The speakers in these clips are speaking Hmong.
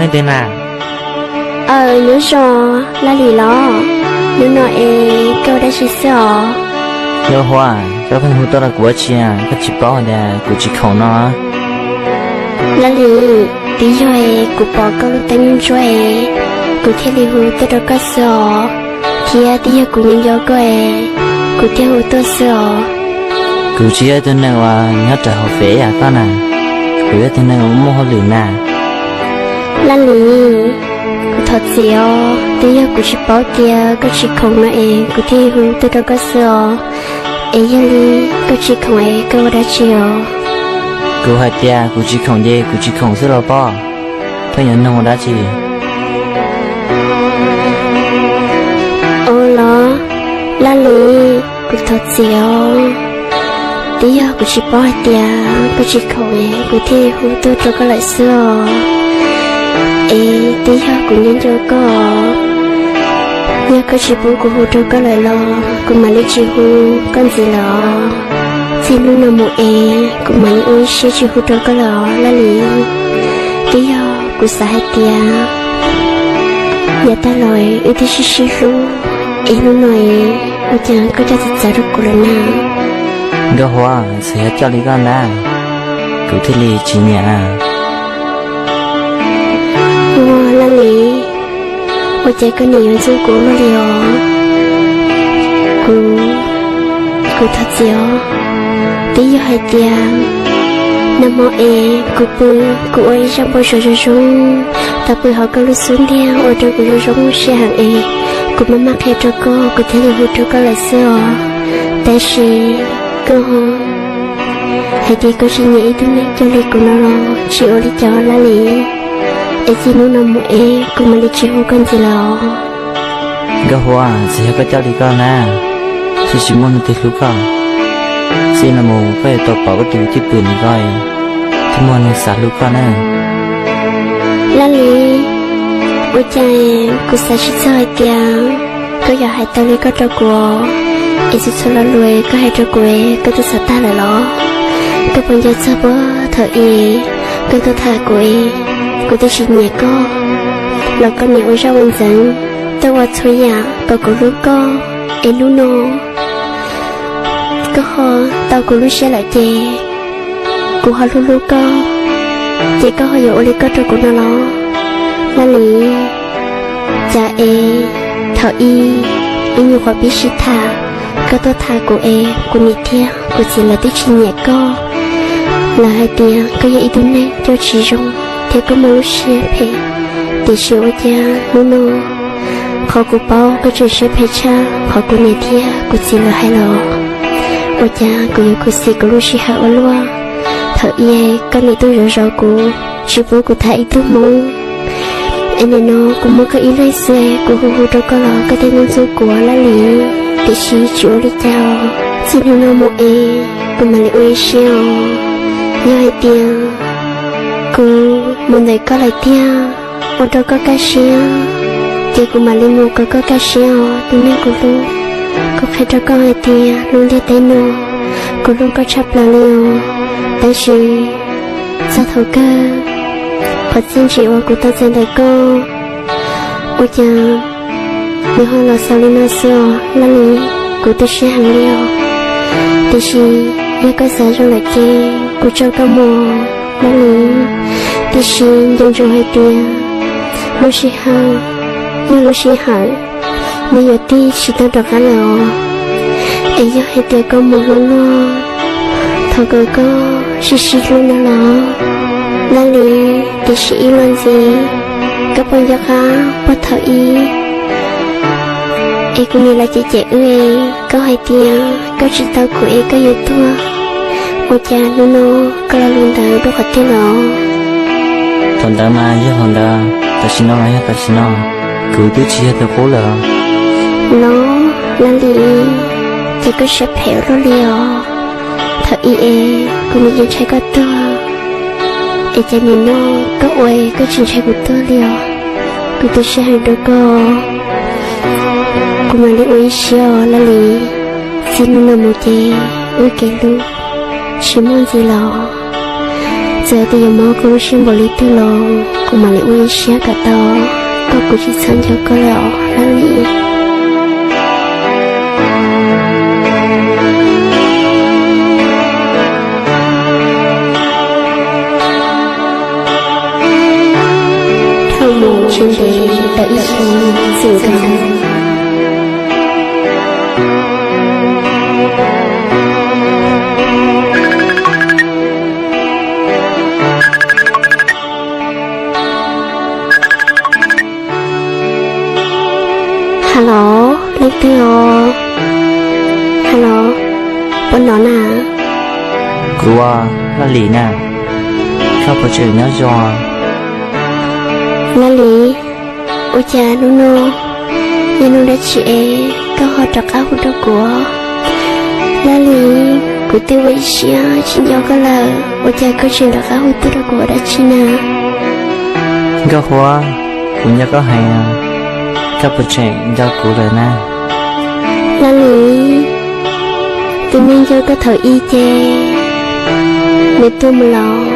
Tej na. Aw, nyob zoo, Laj Lis los? Hnub no es koj ua dab tsi xwb os? Nkauj Huab, koj pheej hu tuaj rau kuv ua dab tsi? Koj tsis paub hais tias kuv tsis khoom no? Laj Lis, twb yog es kuv pom koj lub teeb ntsuab es kuv thiaj li hu tuaj rau koj xwb os, thiab twb yog kuv nco nco koj es kuv thiaj hu tuaj xwb os. Kuv tsis yog ib tug neeg uas nyob rau hauv fem yam koj na, kuv yog ib tug neeg uas muaj hauj lwm na. Laj Lis, kuv thov txim os, twb yog kuv tsis paub tias koj tsis khoom no es kuv thiaj hu tuaj rau koj xwb os. Es yog li koj tsis khoom es koj ua dab tsi os? Kuv hais tias kuv tsis khoom ces kuv tsis khoom xwb los pob, pheej yuav nug ua dab tsi? Ua los, Laj Lis, kuv thov txim os, twb yog kuv tsis paub hais tias koj tsis khoom es kuv thiaj hu tuaj rau koj lawm xwb os. Es twb yog kuv nco nco koj, yog koj tsis pub kuv hu rau koj lawm los kuv mam li tsis hu koj ntxiv lawm os. Txij hnub no mus es kuv mam li ua ib siab tsis hu rau koj lawm os Laj Lis. Twb yog kuv xav hais tias yav tag los wb twb sib sib hlub, es hnub no es ua cas koj coj txawv txawv rau kuv lawm na? Nkauj Huab, txawm yog coj li koj ntag, kuv thiaj li tsis nyiam. Ua Laj Lis, ua cas koj nim yuav ntxub kuv luaj li os? Kuv, kuv thov txim os. Twb yog hais tias nag hmo es kuv pw, kuv ua ib zaj npau suav zoo zoo, tau pw hauv koj lub xub ntiag ua rau kuv zoo zoo siab heev es kuv maj maj qhia rau koj, kuv thiaj li hu rau koj lawm xwb os. Tab sis koj hais tias koj tsis nyiam ib tug neeg coj li kuv no los tsis ua li cas Laj Lis. Es txij hnub no mus es kuv mam li tsis hu koj ntxiv lawm os. Nkauj Huab, txawm yog koj coj li koj na, thiaj tsis muaj leej twg hlub koj. Txij no mus koj yuav tau pom koj tus cwj pwm ntawm ko, thiaj muaj neeg xav hlub koj na. Laj Lis, ua cas kuv xav tsis txog hais tias koj yuav hais tau li koj rau kuv, es txhua txhua lo lus koj hais rau kuv koj twb xav tag lawm los? Koj puas nco txog puag thaum ub koj tuaj tham kuv, kuv twb tsis nyiam koj los koj nim ua zaj ua ntxeev, tuaj ua txhua yam kom kuv hlub koj, es hnub no koj ho tau kuv lub siab lawm ces kuv ho hlub hlub koj, ces koj ho yuav ua li koj rau kuv no los? Laj Lis, cas es thaum ub ib nyuag qhuav pib sib tham, koj tuaj tham kuv es kuv niam thiab kuv txiv lawv twb tsis nyiam koj. Lawv hais tias koj yog ib tug neeg coj tsis zoo thiab koj muaj lub siab phem, tiam sis ua cas hnub no qhov kuv paub koj tseem siab phem tshaj qhov kuv niam thiab kuv txiv lawv hais los? Ua cas kuv yuav khuv xim kuv lub sij hawm ua luaj? Thaum ub koj nim tuaj zov zov kuv, tsis pub kuv tham ib tug hmoob, es nim no kuv muaj koj ib leeg xwb, kuv hu hu rau koj los koj thiaj ntxub ntxub kuv Laj Lis. Tiam sis tsis ua li cas, txij hnub no mus es kuv mam li ua ib siab os. Yog hais tias kuv mus ntawm koj lawm tiag, ua rau koj kaj siab, ces kuv mam li mus kom koj kaj siab os tus neeg kuv hlub. Kuv qhia rau koj hais tias lub ntiaj teb no kuv hlub koj tshaj plaws li os. Tab sis txog thaum kawg, qhov txiaj ntsim uas kuv tau txais ntawm koj, ua cas nws ho los xaus li no xwb os Laj Lis. Kuv tu siab heev li os. Tiam sis yog koj xav zoo lawm ces kuv tso koj mus Laj Lis. Tiam sis nco ntsoov hais tias lub sij hawm yog lub sij hawm, nws yuav tig tsis tau rov qab lawm os. Es yog hais tias koj mus hlub luag, thov kom koj sib sib hlub no los Laj Lis. Tiam sis ib los ntxiv, koj puas nco qab puag thaum ub es kuv niam lawv cem cem wb, koj hais tias koj tsis tau kuv es koj yuav tuag, ua cas hnub no koj lo lus ntawd rau qhov twg los? Thaum ntawd mas yog thaum ntawd, tam sim no mas yog tam sim no, kuv twb tsis yog tus qub lawm. Los Laj Lis, ces koj siab phem ua luaj li os. Thaum ub es kuv nim yeej ntshai koj tuag, es cas nim no koj ua koj tsis ntshai kuv tuag li os. Kuv tu siab heev rau koj, kuv mam li ua ib siab os Laj Lis. Txij hnub no mus ces wb kev hlub tsis muaj ntxiv los, txawm tias yuav mob koj lub siab npaum li twg los kuv mam li ua ib siab kom tau, koj kuv tsis txhob nco koj lawm os Laj Lis. Dhau mus tsis ntev tau ib xyoos txwm nkaus. Hello, leej twg os? Hello, puas hnov na? Kuv, Laj Lis na, koj puas tseem nyob zoo? Laj Lis, ua cas hnub no yog hnub dab tsi es koj ho rov qab hu rau kuv? Laj Lis, kuv twb ua ib siab tsis nco koj lawm, ua cas koj tseem rov qab hu tuaj rau kuv ua dab tsi na? Nkauj Huab, kuv nco koj heev, koj puas tseem nco kuv lawm na? Laj Lis, tus neeg nco koj thaum ub ces nws tuag mus lawm.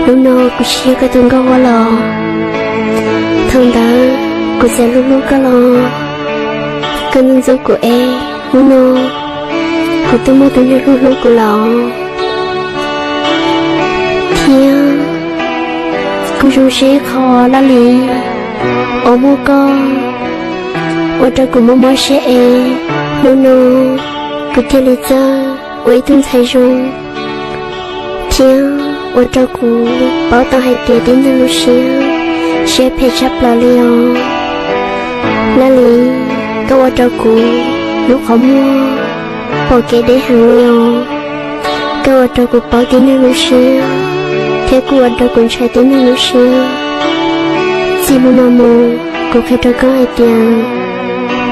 Hnub no kuv tsis yog koj tus Nkauj Huab lawm. Thaum ntawd kuv txawm hlub hlub koj los koj ntxub ntxub kuv es hnub no kuv twb muaj tus neeg hlub hlub kuv lawm. Thiab kuj zoo siab ib qho Laj Lis uas muaj koj ua rau kuv mob mob siab es hnub no kuv thiaj li txawj ua ib tug ntxhais zoo thiab ua rau kuv paub tau hais tias tib neeg lub siab, siab phem tshaj plaws li os. Laj Lis, koj ua rau kuv lub qhov muag pom kev deb heev li os. Koj ua rau kuv paub tib neeg lub siab thiab kuj ua rau kuv ntshai tib neeg lub siab. Txij hnub no mus kuv qhia rau koj hais tias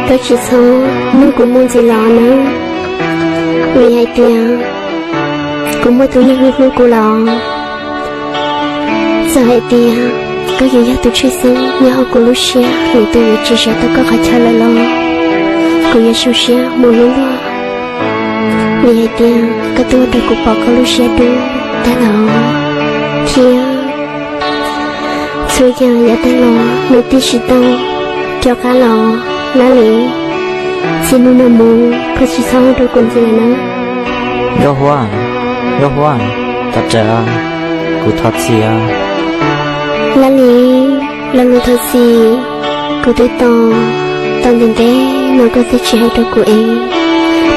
koj tsis txhob nug kuv mus ntxiv lawm nawb, vim hais tias kuv muaj tus neeg hlub hlub kuv lawm. Txawm hais tias koj yuav yog tus tshwj xeeb nyob hauv kuv lub siab, lwm tus yuav tsis sawv tau koj qhov chaw lawm los kuv yuav zoo siab mus hlub luag, vim hais tias koj twb ua rau kuv pom koj lub siab dub tag lawm thiab txhua yam yav tag los nws twb tsis tau rov qab los. Laj Lis, txij hnub no mus koj tsis txhob hu rau kuv ntxiv lawm nawb. Nkauj Huab, Nkauj Huab, thov rawm, kuv thov txim. Laj Lis, lo lus thov txim kuv twb tos tau ntev ntev no koj twb tsis hais rau kuv es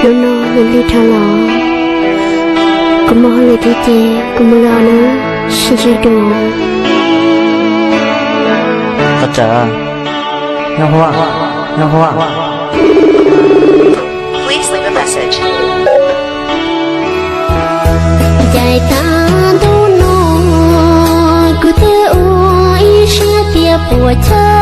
hnub no nws lig dhau los kuv muaj hauj lwm thiab ces kuv mus lawm nawb, sib ntsib dua. Thov rawm, Nkauj Huab, Nkauj Huab. Please leave a message. Caij tag ntuj no kuv twb ua ib siab tias puas chawj